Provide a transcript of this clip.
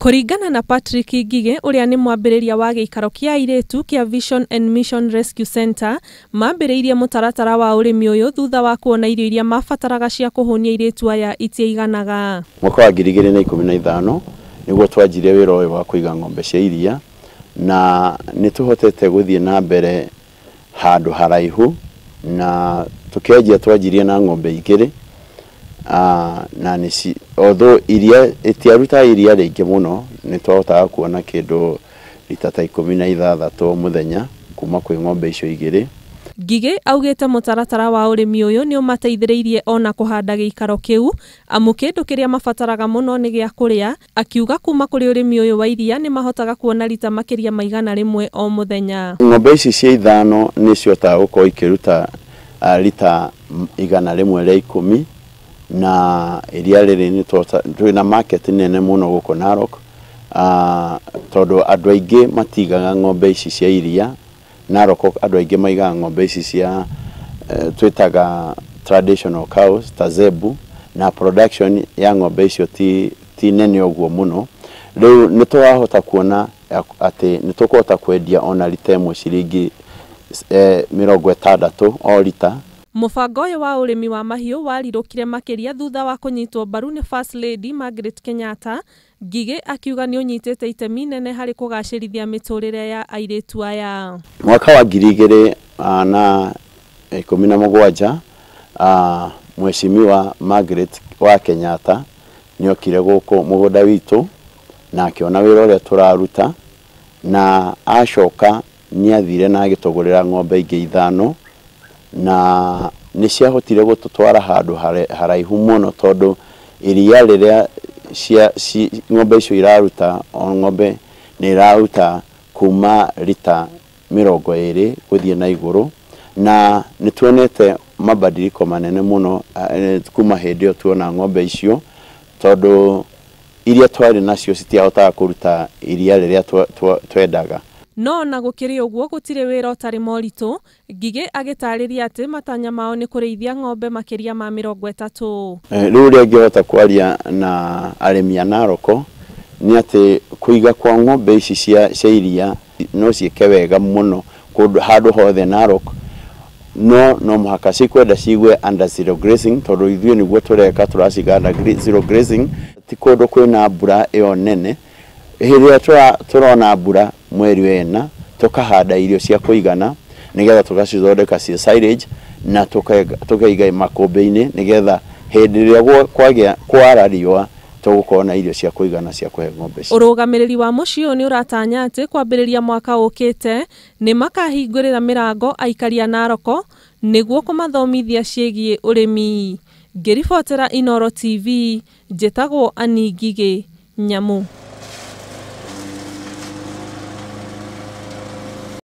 Kũringana na Patrick Ngigĩ ũrĩa nĩ mwambĩrĩria wa gĩikaro kĩa airĩtu kĩa Vision and Mission Rescue Center, mambĩrĩirie mũtaratara wa ũrĩmi ũyũ thutha wa kuona irio iria mabataraga cia kũhũnia airĩtu aya itiaiganaga. Mwaka wa 2015 nĩguo twanjirie wĩra ũyũ wa kũiga ng'ombe cia iria, na nĩ tũhotete gũthiĩ na mbere handũ haraihu, na tũkĩanjia twanjirie na ng'ombe igĩrĩ, na nĩci although iria itiarutaga iria rĩingĩ mũno, nĩ twahotaga kuona kĩndũ rita ta 16 mũthenya kuma kwĩ ng'ombe icio igĩrĩ. Ngigĩ augĩte mũtaratara wa ũrĩmi ũyũ nĩ ũmateithĩrĩirie ona kũhanda gĩikaro kĩu, amu kĩndũ kĩrĩa mabataraga mũno nĩ gĩa kũrĩa. Akiuga kuma kũrĩ ũrĩmi ũyũ wa iria nĩ mahotaga kuona rita makĩria ma 100 o mũthenya. Ng'ombe ici cia ithano nĩ cihotaga gũkorwo ikĩruta rita 110, na iria rĩrĩ nĩ twĩna market nene mũno gũkũ Narok, tondũ andũ aingĩ matigaga ng'ombe ici cia iria. Narok andũ aingĩ maigaga ng'ombe ici cia twĩtaga traditional cows ta zebu, na production ya ng'ombe icio ti nene ũguo mũno. Rĩu nĩ tũrahota kuona atĩ nĩ tũkũhota kwendia ona rita ĩmwe ciringi 60 o rita. Mũbango ũyũ wa ũrĩmi wa mahiũ warirũkire makĩria thutha wa kũnyitwo mbaru nĩ First Lady Margaret Kenyatta. Ngigĩ akiuga nĩ ũnyitĩte itemi nene harĩ kũgacĩrithia mĩtũrĩre ya airĩtu aya. Mwaka wa 2017 Mheshimiwa Margaret wa Kenyatta nĩokire gũkũ mũgũnda witũ na akĩona wĩra ũrĩa tũraruta, na acoka nĩathire na agĩtũgũrĩra ng'ombe ingĩ ithano, na nĩ ciahotire gũtũtwara handũ haraihu mũno, tondũ iria rĩrĩa ng'ombe icio iraruta, o ng'ombe nĩ iraruta kuma rita 20 gũthiĩ na igũrũ, na nĩ tuonete mabadiliko manene mũno kuma hĩndĩ ĩyo tuona ng'ombe icio, tondũ iria twarĩ nacio citiahotaga kũruta iria rĩrĩa twendaga. No na gũkĩrĩ ũguo gũtirĩ wĩra ũtarĩ moritũ. Ngigĩ agĩtarĩria atĩ matanya mao nĩ kũrĩithia ng'ombe makĩria ma 30. Rĩu ũrĩa ingĩhota kwaria na arĩmi a Narok nĩ atĩ kũiga kwa ng'ombe ici cia iria no ciĩke wega mũno kũndũ handũ hothe Narok, no mũhaka cikwenda cigwe under zero grazing, tondũ ithuĩ nĩguo tũreka, tũraciga under zero grazing. Ti kũndũ kwĩna mbura ĩyo nene. Hĩndĩ ĩrĩa tũrona mbura mweri wa ĩna, tũkahanda irio cia kũigana nĩgetha tũgacithondeka cia silage na tũkaiga makũmbĩ-inĩ, nĩgetha hĩndĩ ĩrĩa kwagĩa kwara riũa tũgũkorwo na irio cia kũigana cia kũhe ng'ombe ici. Ũrũgamĩrĩri wa mũciĩ ũyũ nĩ ũratanya atĩ kwambĩrĩria mwaka ũkĩte nĩ makahingũrĩra mĩrango aikari a Narok nĩguo kũmathomithia ciĩgiĩ ũrĩmi. Ngĩribotera Inooro TV, njĩtagwo Annie Ngigĩ Nyamu.